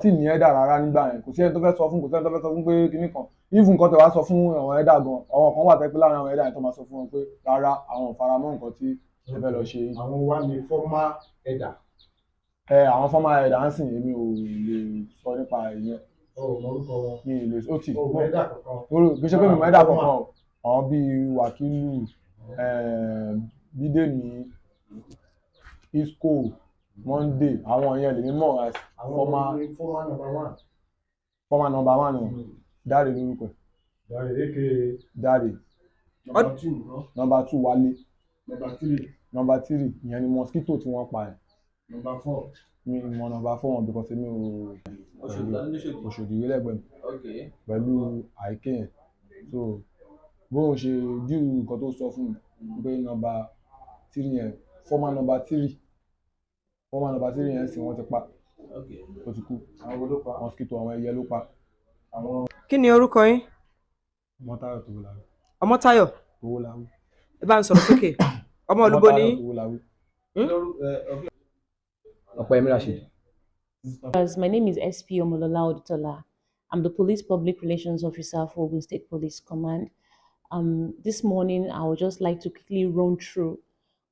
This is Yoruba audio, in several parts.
Tí ní elder rárá nígbà yẹn, kò sí ẹni tó fẹ́ sọ fún, kò sí ẹni tó fẹ́ sọ fún pé kinní kan. Even nǹkan tẹ wá sọ fún àwọn elder gan, àwọn kan wà tẹ́ pé láàrin àwọn elder yẹn tó máa sọ fún wọn pé rárá, àwọn ò faramọ́ nǹkan tí ẹ fẹ́ lọ ṣe yìí. Àwọn wa ni former elder. Ẹ àwọn former elder ń sìn, èmi ò lè sọ nípa ìyẹn. O ò mọ orúkọ wọn? Mi ì lè ó tì. O ò mọ elder kankan? Kì í ṣe pé mi mọ elder kankan o. Àwọn bíi Wákìlù, Bídèmí, Isco, Monday, àwọn yẹn lèmi mọ̀ as Àwọn former. Ní former number one? Former number one o, Dáre lórúkọ ẹ̀. Dáre aka? Dáre. Number two ńkọ́? Number two, Wálé. Number three? Number three, ìyẹn ni Mosquito tí wọ́n pa ẹ̀. Number four? Mi mọ number four wọn because èmi ò Òṣòdì lóṣòdì. Òṣòdì yìí lẹ́gbẹ̀ẹ́ mi pẹ̀lú àìké yẹn. So bóun ṣe díù nǹkan tó sọ fún mi pé number three yẹn, former number three yẹn sì wọ́n ti pa. Ó ti kú. Àwọn wo ló pa? Mosquito, àwọn ẹyẹ ló pa. Àwọn Kí ni orúkọ yín? Mọ́tàyọ̀ tó láwí. Ọmọ́táyọ̀? Owó láwí. Ẹ bá ń sọ̀rọ̀ sókè. Ọmọ olúbo ní? Mọ́tàyọ̀ tó láwí. Ọpẹ́yẹmí Rasheed. As my name is SP Omolola Odutola. I'm the Police Public Relations Officer for Ogun State Police Command. This morning, I would just like to quickly run through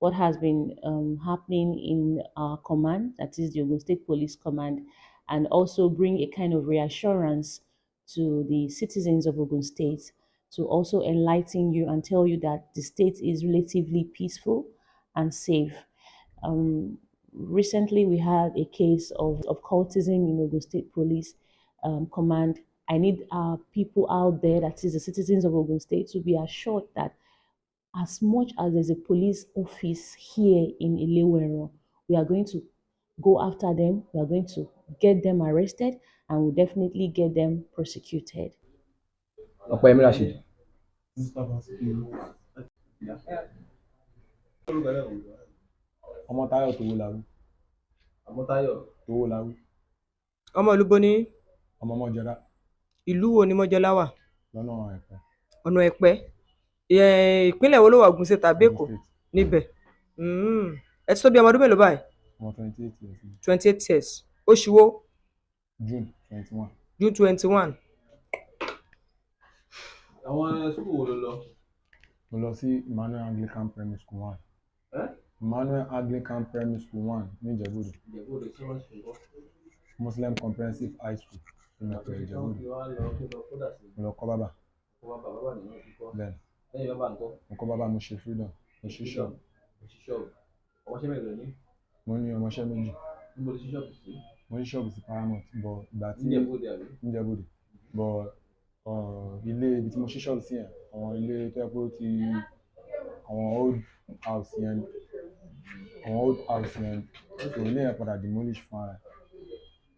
what has been happening in our command, that is the Ogun State Police Command, and also bring a kind of reassurance to the citizens of Ogun State, to also enlighten you and tell you that the state is relatively peaceful and safe. Recently, we had a case of cultism in Ogun State Police Command. I need our people out there, that is the citizens of Ogun State, to be assured that as much as there's a police office here in Eleweran, we are going to go after them, we are going to get them arrested, and we'll definitely get them prosecuted. Ọpẹ́yẹmí Rasheed. Orúkọ náà wò? Ọmọ́táyọ̀ tó láwí. Ọmọ́táyọ̀. Tó láwí. Ọmọ olúbo ní? Ọmọ Mọ́jọlá. Ìlú wo ni Mọ́jọ́lá wà? Lọ́nà Ẹ̀pẹ́. Ọ̀nà Ẹ̀pẹ́. Ìpínlẹ̀ wo ló wà, Ògùn State tàbí Èkó? Ogun State. Níbẹ̀. Ẹ ti tó bí ọmọ ọdún mélòó báyìí? Ọmọ 28 years ni. 28 years. Oṣù wo? June 21. June 21. Àwọn school wo ló lọ? Mo lọ sí Emmanuel Anglican Primary School one. Ẹ́? Emmanuel Anglican Primary School one ní Ìjẹ̀bú-Òde. Ìjẹ̀bú Òde tí wọ́n ṣe kọ́. Muslim Comprehensive High School ní Ìpẹ̀rẹ̀ Ìjẹ̀bú-Òde. Kí wọ́n lọ kí lọ kódà sí. Mo lọ kọ́ bábà. Kó wá bàbá wà nínú kíkọ́. Bẹ́ẹ̀. Lẹ́yìn bàbá ńkọ́? Mo kọ́ bábà, mo ṣe freedom, mo ṣí ṣọ́ọ̀bù. Mo ṣí ṣọ́ọ̀bù. Ọmọọṣẹ́ mélòó ní? Mo ní ọmọọṣẹ́ méjì. Níbo ló ṣí ṣọ́ọ̀bù sí? Mo ṣí ṣọ́ọ̀bù sí Paramount, but ìgbà tí Níjẹ̀bú Òde àbí? Níjẹ̀bú-Òde, but ilé ibi tí mo ṣí ṣọ́ọ̀bù sí yẹn, àwọn ilé tó yẹ pé ó ti àwọn old house yẹn ni, àwọn old house yẹn ni. So ilé yẹn padà demolish fún ara ẹ̀.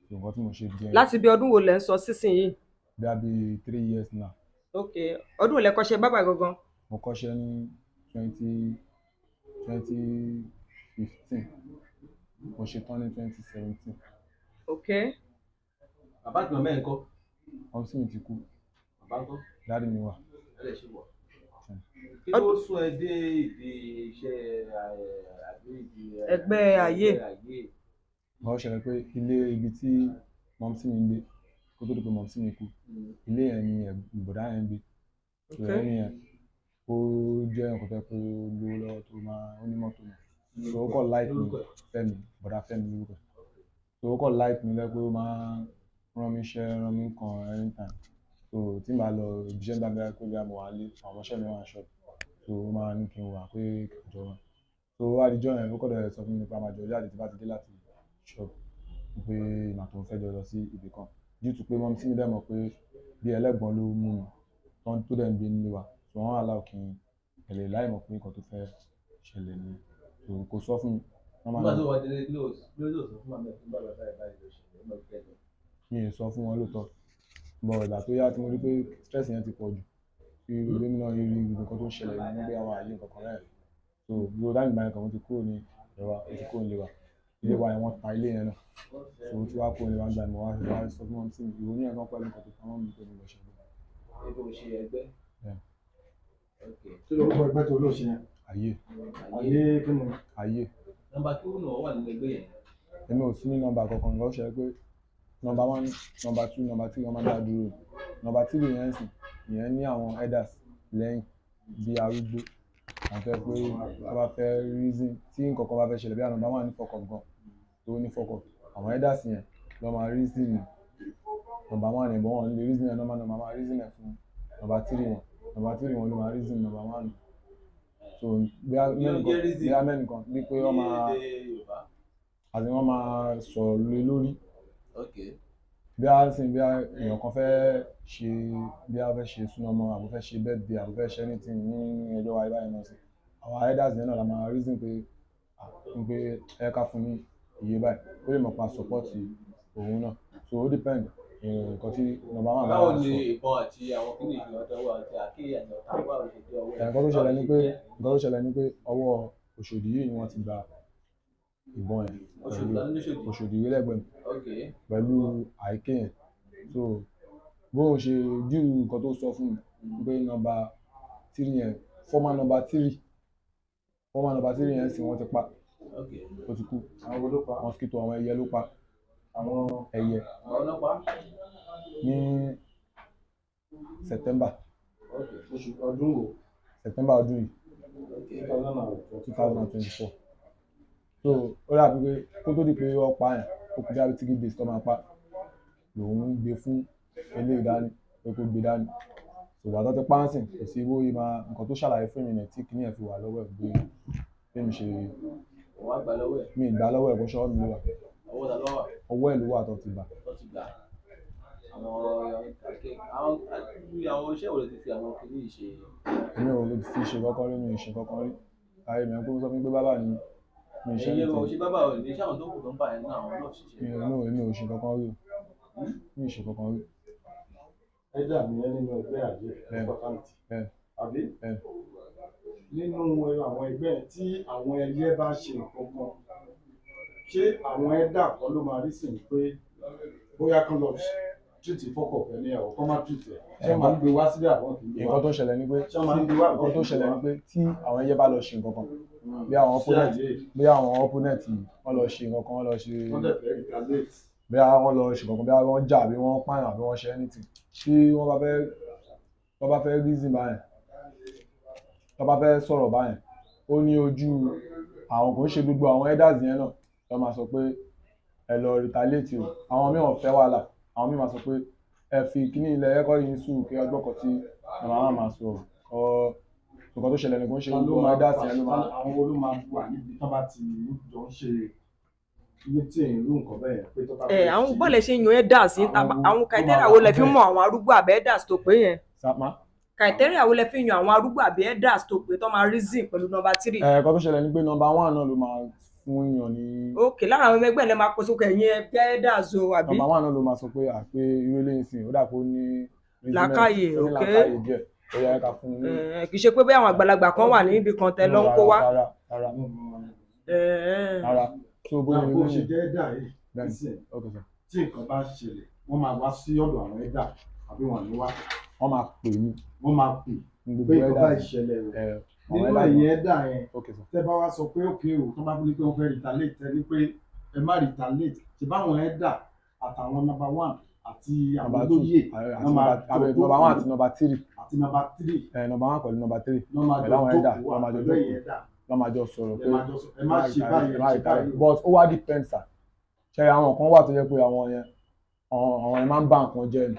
So nǹkan tí mo ṣe díẹ̀. Láti bí ọdún wo lẹ ń sọ sísìnyìí? Bí a bí 3 years now. Ok, ọdún wo lẹ kọ́ṣẹ́ bábà gangan? Mo kọ́ṣẹ́ ní 2015, mo ṣe tán ní 2017. Ok. Bàbá àti màmá ẹ̀ ńkọ́? Mumsy mi ti kú. Bàbá ńkọ́? Daddy mi wà. Ẹ lè ṣe wọ̀. Kí ló sún ẹ dé ìdí iṣẹ́ àbí ìdí Ẹgbẹ́ ayé? Ẹgbẹ́ ayé. Ó ṣẹlẹ̀ pé ilé ibi tí mumsy mi ń gbé kó tó di pé mumsy mi kú, ilé yẹn ni bọ̀dá yẹn ń gbé. So ẹni yẹn, ó jẹ́ nǹkan tó jẹ́ pé ó lówó lọ́wọ́, tó máa ó ní mọ́tò náà. So ó kàn like mi. Fẹ́mi, bọ̀dá Fẹ́mi lórúkọ ẹ̀. So ó kàn like mi lẹ́ pé ó máa ń rán mi iṣẹ́, rán mi nǹkan anytime. So tí n bá lọ ibi iṣẹ́ nígbà mìíràn, pé bóyá mo wà nílé, àwọn ọmọọṣẹ́ mi wà ní shop, so ó máa ní kí n wá pé ká jọ wá. So ó wá di ọjọ́ yẹn, ó kàn dẹ̀ sọ fún mi pé a máa jọ jáde tí bá ti dé láti shop, pé èmi àti òun fẹ́ jọ lọ sí ibì kan. Due to pé mumsy mi dẹ̀ mọ̀ pé bí ẹlẹ́gbọ̀n ló mú mi tó dẹ̀ ń gbé nílé wa, so wọ́n allow kí n tẹ̀lé láì mọ̀ pé nǹkan tó fẹ́ ṣẹlẹ̀ ni. So kò sọ fún mi. Wọ́n Nígbà máa tó wà délé, kí ló tó sọ fún màmá ẹ̀ fún bàbá báyìí báyìí ló ṣẹlẹ̀ nígbà tó fẹ́ lọ? Mi ì sọ fún wọn lóòótọ́, but ìgbà tó yá tí mo rí pé stress yẹn ti pọ̀ jù, tí gbogbo èmi náà rí rí gbogbo nǹkan tó ń ṣẹlẹ̀ ní pé àwọn àyè nǹkan kan rẹ̀. So gbogbo time ìgbà yẹn kan, mo ti kúrò ní ọ̀dọ̀ wa, mo ti kúrò nílé wa. Ilé wa yẹn, wọ́n ta ilé yẹn náà. So ó ti wá kúrò nílé wa nígbà yẹn, mo wá sọ fún mumsy mi, ìrònú yẹn gan pẹ̀lú nǹkan tó pa mummy mi pé mo lọ ṣe ẹgbẹ́. Pé o ṣe ẹgbẹ́? Bẹ́ẹ̀. Ok. Kí lorúkọ ẹgbẹ́ tó lóò ṣe yẹn? Ayé. Ayé kí ni? Ayé. Nọ́mbà kí ó nà wà nínú ẹgbẹ́ yẹn? Èmi ò sí ní nọ́mbà kankan. Nǹkan ó ṣẹlẹ̀ pé Number one, number two, number three, wọ́n máa ń dá dúró. Number three yẹn sì, ìyẹn ní àwọn elders lẹ́yìn bí arúgbó. Àwọn fẹ́ pé wọ́n bá fẹ́ reason tí nǹkan kan bá fẹ́ ṣẹlẹ̀, bí àwọn number one ní fuck up gan, tó ní fuck up. Àwọn elders yẹn ló máa reason number one yẹn, but wọ́n lè reason ẹ̀ normal normal, máa reason ẹ̀ fún number three wọn. Number three wọn ló máa reason number one. So bí a Kí ló mẹ́rin jẹ́ kan, reason? bí a mẹ́rin kan, bí pé wọ́n máa Ní èdè Yorùbá. àti wọ́n máa sọ̀rọ̀ lé lórí. Ok. Bí a sìn, bí a èèyàn kan fẹ́ ṣe, bí a fẹ́ ṣe súná ọmọ, àbò fẹ́ ṣe birthday, àbò fẹ́ ṣe anything ní ẹjọ́ wa báyìí náà sí, àwọn elders yẹn náà la máa reason pé, ah, ń pé ẹ ká fún ní iye báyìí, ó lè mọ̀ pa support òun náà. So ó depend nǹkan tí number one bá Báwo sọ. ni ìbọn àti àwọn kíní ìṣúná tọwọ́ àti àkéyà àti ọ̀tá, báwo ló ṣe dé ọwọ́ ẹ̀? Nǹkan tó ṣẹlẹ̀ ni pé ọwọ́ Òṣòdì yìí ni wọ́n ti gba ìbọn yẹn. Òṣòdì Pẹ̀lú ló ṣòdì. Òṣòdì yìí lẹ́gbẹ̀ẹ́ mi Ok. pẹ̀lú àìké yẹn. So bóun ṣe díù, nǹkan tó sọ fún mi pé number three yẹn, former number three yẹn sì, wọ́n ti pa. Ok. Ó ti kú. Àwọn wo ló pa? Mosquito, àwọn ẹyẹ ló pa. Àwọn Ẹyẹ. Àwọn ọlọ́pàá. Ní September. Ok. Oṣù ọdún wo? September ọdún yìí. Ok. 2024. 2024. So ó dàbí pé kó tó di pé wọ́n pa yẹn, ó kú bí 3 days tó máa pa, lòun ń gbé fún eléyìí dání pé kó gbé dání. So ìgbà tó ti pa á sìn, kò sí bóyá máa nǹkan tó ṣàlàyé fún mi nìyẹn tí kinní yẹn fi wà lọ́wọ́ ẹ̀, bí bí mi ṣe Òun á gbà lọ́wọ́ ẹ̀. Mi ì gbà lọ́wọ́ ẹ̀, kó ṣọ́wọ́ mi ló wà. Ọwọ́ ta ló wà? Ọwọ́ ẹ̀ ló wà tó ti bà. Tó ti gbà. Àwọn iṣẹ́ wo ló ti fi àwọn kíní yìí ṣe? Èmi ò fi ṣe kankan rí, mi ì ṣe kankan rí ayé mi. Kó sọ fún mi pé bábà ni mi ì ṣe Ẹ̀yin ò anything. ṣe bábà ò ní iṣẹ́ àwọn tó kù tó ń bà yẹn náà, àwọn náà ṣiṣẹ́. Mi ò no, èmi ò ṣe kankan rí o, mi ì ṣe kankan rí. Ẹ̀dà nìyẹn nínú ẹgbẹ́ àjẹ́ Bẹ́ẹ̀ni. fraternity. Bẹ́ẹ̀ni. Àbí? Bẹ́ẹ̀ni. Nínú àwọn ẹgbẹ́ tí àwọn ẹyẹ bá ṣe nǹkan kan, ṣé àwọn ẹ̀dà kan ló máa rí sí i pé bóyá kán lọ treat fuck up ẹ̀ ní ẹ̀wọ̀, kán má treat ẹ̀? Ṣé wọ́n máa ń gbé wá síbẹ̀ àbọ̀ kì í gbé wá? Nǹkan tó ṣẹlẹ̀ ni pé Ṣé wọ́n máa ń gbé wá àbọ̀ nǹkan tó kì í gbé ṣẹlẹ̀ wá? ni pé tí àwọn ẹyẹ bá lọ ṣe nǹkan kan, bí àwọn Ṣé opponent àyè bí àwọn opponent yìí, wọ́n lọ ṣe nǹkan kan, wọ́n lọ ṣe wọ́n dẹ̀ fẹ́ retaliate. Bí wọ́n lọ ṣe nǹkan kan, bí wọ́n jà, bí wọ́n pààyàn, àbí wọ́n ṣe anything, tí wọ́n bá fẹ́ reason báyẹn, tó bá fẹ́ sọ̀rọ̀ báyẹn, ó ní ojú àwọn, kò ń ṣe gbogbo àwọn elders yẹn náà tó máa sọ pé ẹ lọ retaliate o. Àwọn míì ò fẹ́ wàhálà, àwọn míì máa sọ pé ẹ fi kíní ilẹ̀ ẹ̀kọ́ yìí sùn kí ọgbọ́n kan tí màmá máa sọ ọ. Nǹkan tó ṣẹlẹ̀ ní kò ń ṣe Ta ló gbogbo máa elders yẹn ló máa Àwọn wo ló máa wà níbi tó bá ti jọ ń ṣe meeting, irú nǹkan bẹ́ẹ̀ yẹn, pé tó bá Ẹ fẹ́ àwọn ṣe- bọ́ọ̀lù ṣe ń yan elders yín, Àwọn àwọn tó criteria máa wo wà lẹ fi níbẹ̀. mọ àwọn arúgbó àbẹ́ elders tó pé yẹn? Sàpá. Criteria wo lẹ fi yan àwọn arúgbó àbí elders tó pé tó máa reason pẹ̀lú number three? Ẹ nǹkan tó ṣẹlẹ̀ ni pé number one náà ló máa fún yàn ní Ok, lára àwọn ẹgbẹ́ lẹ máa kó sókè, ẹ̀yin ẹgbẹ́ elders o, àbí? Number one náà ló máa sọ pé à pé irú eléyìí sìn, ó dà pé ó ní reason, Làákàyè, ó ní ok. làákàyè díẹ̀, ó yẹ ká fún un ní. Kì í ṣe pé bóyá àwọn àgbàlagbà kan wà níbi kan tẹ lọ ń kó wá. Rárá, rárá, rárá. So bóyá Náà bó ṣe jẹ́ ẹ̀dà yìí Bẹ́ẹ̀ni. nísìnyí, Ok sir. tí nǹkan bá ṣẹlẹ̀, wọ́n máa wá sí ọ̀dọ̀ àwọn ẹ̀dà àbí wọ́n ní wá? Wọ́n máa pè mí. Wọ́n máa pè Ní gbogbo pé nǹkan elders. bá ìṣẹ̀lẹ̀ o. Ẹ àwọn Nínú elders. ẹ̀yìn ẹ̀dà yẹn, Ok sir. tẹ́ bá wá sọ pé òkè o, tó bá ní pé wọ́n fẹ́ retaliate, tẹ́ ní pé ẹ má retaliate, ṣe báwọn ẹ̀dà àtàwọn number one àti àwọn Number two olóyè àti wọ́n máa number one àti number three. Àti number three. Ẹ number one pẹ̀lú number three Wọ́n máa pẹ̀lú jọ àwọn elder, jókòó wọ́n máa jọ pẹ̀lú ẹ̀yìn jókòó. ẹ̀dà. Wọ́n máa jọ sọ̀rọ̀ Ẹ pé máa jọ sọ, ẹ má ṣe báyìí, ẹ ẹ má ṣe retaliate. báyìí o. But ó wá depend sir. Ṣe àwọn kan wà tó jẹ́ pé àwọn yẹn máa ń bá nǹkan jẹ́ ni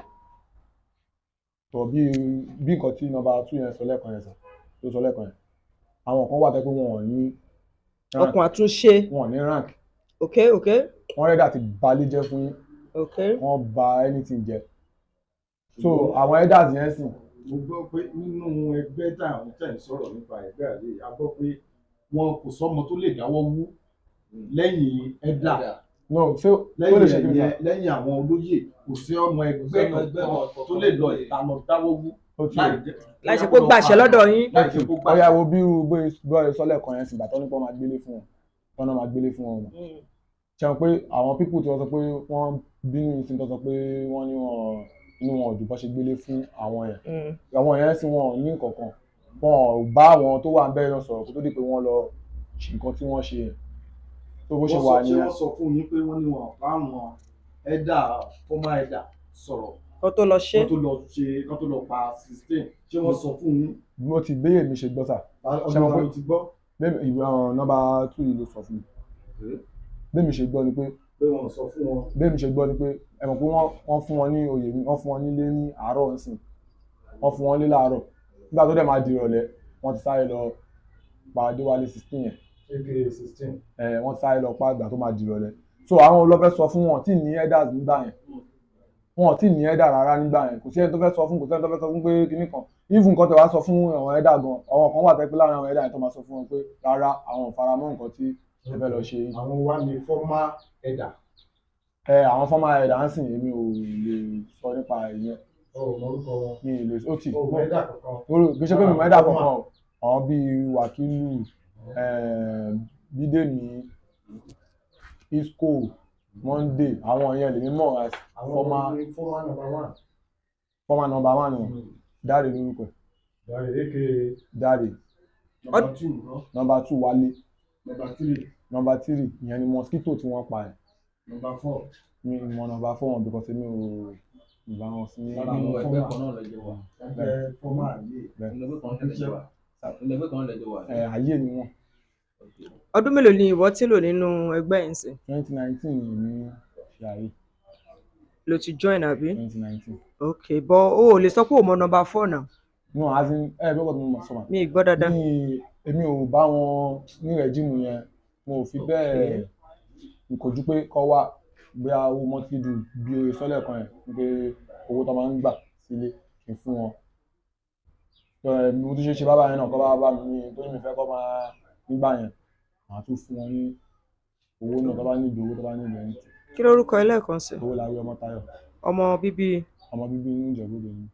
tọ̀, bí nǹkan tí number two yẹn sọ lẹ́ẹ̀kan yẹn sir, tó sọ lẹ́ẹ̀kan yẹn, àwọn kan wà tó jẹ́ pé wọn ò ní rank. Ọkùn àtúnṣe. Wọn ò ní rank. Ok. Wọ́n ready àti balẹ̀ jẹ́ fún yín. Wọ́n ba anything jẹ́. So àwọn elders yẹn sìn. Mo gbọ́ pé nínú ẹgbẹ́ táwọn tẹ̀ ń sọ̀rọ̀ nípa ẹgbẹ́ àlè, a gbọ́ pé wọn kò sọ́mọ tó lè dáwọ́ wú lẹ́yìn ẹ̀dà. No, ṣé ó lè ṣe Lẹ́yìn kí ni sir? ẹ̀yẹ, lẹ́yìn àwọn olóyè, kò sí ọmọ ẹgbẹ́ Kò sí ọmọ ẹgbẹ́ kankan kankan tó lè lọ ìta lọ dáwọ́ wú Ó ti láì jẹ́ Láì ṣe pé ó gbàṣẹ lọ́dọ̀ yín. Láì ṣe kó gbàṣẹ. Ọ̀yà, wo bí irú bóyá sọ lẹ́ẹ̀kan yẹn sì, gbà tó ní pé wọ́n máa gbélé fún wọn, wọ́n náà máa gbélé fún wọn. Ṣe wọn pé àwọn people tí wọ́n sọ pé wọ́n bínú sí, tó sọ pé wọ́n ní wọn inú wọn ò dùn bó ṣe gbélé fún àwọn yẹn, àwọn yẹn sì, wọn ò ní nǹkan kan, wọn ò bá àwọn tó wà ń bẹ́ẹ̀ náà sọ̀rọ̀ kó tó di pé wọ́n lọ ṣe nǹkan tí wọ́n ṣe yẹn. Tó bó ṣe Wọ́n wà sọ, ṣé nìyẹn. wọ́n sọ fún yín pé wọ́n ní wọn bá wọn ẹ̀dà former ẹ̀dà sọ̀rọ̀ Kó tó lọ ṣe. Kán tó lọ ṣe, kán tó lọ pa 16, ṣé wọ́n sọ fún yín? Mo ti béèrè mi ṣe gbọ́ sà. Ọdún Ṣé mo ta pé- ló ti gbọ́? Bẹ́ẹ̀ number 2 yìí ló sọ fún mi. Bẹ́ẹ̀ mi ṣe gbọ́ ni pé Pé wọ́n sọ fún wọn. Bẹ́ẹ̀ mi ṣe gbọ́ ni pé ẹ mọ̀ pé wọ́n fún wọn ní oyè, wọ́n fún wọn nílé ní àárọ̀ nsìn, wọ́n fún wọn lé láàárọ̀. Nígbà tó dẹ̀ máa di ìrọ̀lẹ́, wọ́n ti sáré lọ pa Adéwálé 16 yẹn. Aka 16. Ẹ wọ́n ti sáré lọ pa ìgbà tó máa di ìrọ̀lẹ́. So àwọn olọ́fẹ́ sọ fún wọn tí ní elders nígbà yẹn, wọn tí ní elder rárá nígbà yẹn. Kò sí ẹni tó fẹ́ sọ fún, kò sí ẹni tó fẹ́ sọ fún pé kinní kan. Even nǹkan tẹ́ wá sọ fún àwọn elder gan, àwọn kan wà tẹ́ pé láàrin àwọn elder yẹn tó máa sọ fún wọn pé rárá, àwọn ò faramọ́ nǹkan tí ẹ fẹ́ lọ ṣe yìí. Àwọn wá ní former elder. Ẹ àwọn former elder ń sìn, èmi ò lè sọ nípa ìyẹn. Ò mọ orúkọ wọn. Mi ò lè ó tì. Ò mọ elder kankan. Kì í ṣe pé mi mọ elder kankan o. Àwọn bíi Wákìlù, Bídèmí, Isco, Monday, àwọn yẹn lèmi mọ̀ as Àwọn former ní former number 1. Former number 1 o. Dáre lórúkọ ẹ̀. Dáre aka Dáre. Number 2 ná. Number 2 Wálé. Number 3. Number 3 ìyẹn ni Mosquito tí wọ́n pa ẹ̀. Number 4. Mi mọ number 4 wọn because èmi ò bá wọn sí ní. Lára Nínú àwọn ẹgbẹ́ former. kan náà lẹ́jọ́ wà. Ẹgbẹ́ former yìí. Nínú ẹgbẹ́ kan náà lẹ́jọ́ wà. Nínú ẹgbẹ́ kan náà lẹ́jọ́ wà. Ẹ ayé ni wọ́n. Ọdún mélòó ni ìwọ tí lò nínú ẹgbẹ́ yìí sìn? 2019 ni èmi ṣe ayé. Ló ti join àbí? 2019. Ok, but o ò lè sọ pé o mọ number 4 náà. No, as in ẹ gbọ́dọ̀ mo mọ̀ sọ́mà. Mi ì gbọ́ dáadáa. Mi èmi ò bá wọn ní rẹ́jíìmù yẹn, mo ò fi bẹ́ẹ̀ kò ju pé kọ́ wá bóyá owó monthly due bí oye sọ́lẹ̀ kan yẹn pé owó tó máa ń gbà sílé kì í fún wọn. Mo tún ṣe ṣe bábà yẹn náà kọ́ bá bá mi ní tó ní mi fẹ́ kọ́ máa nígbà yẹn, màá tún fún wọn ní owó náà tó bá ní ìdí owó tó bá ní ìdí ẹni. Kí lorúkọ ẹ lẹ́ẹ̀kan sí? Owó la rí ọmọ Táyọ̀. Ọmọ bíbí. Ọmọ bíbí inú Ìjẹ̀bú Òde ni.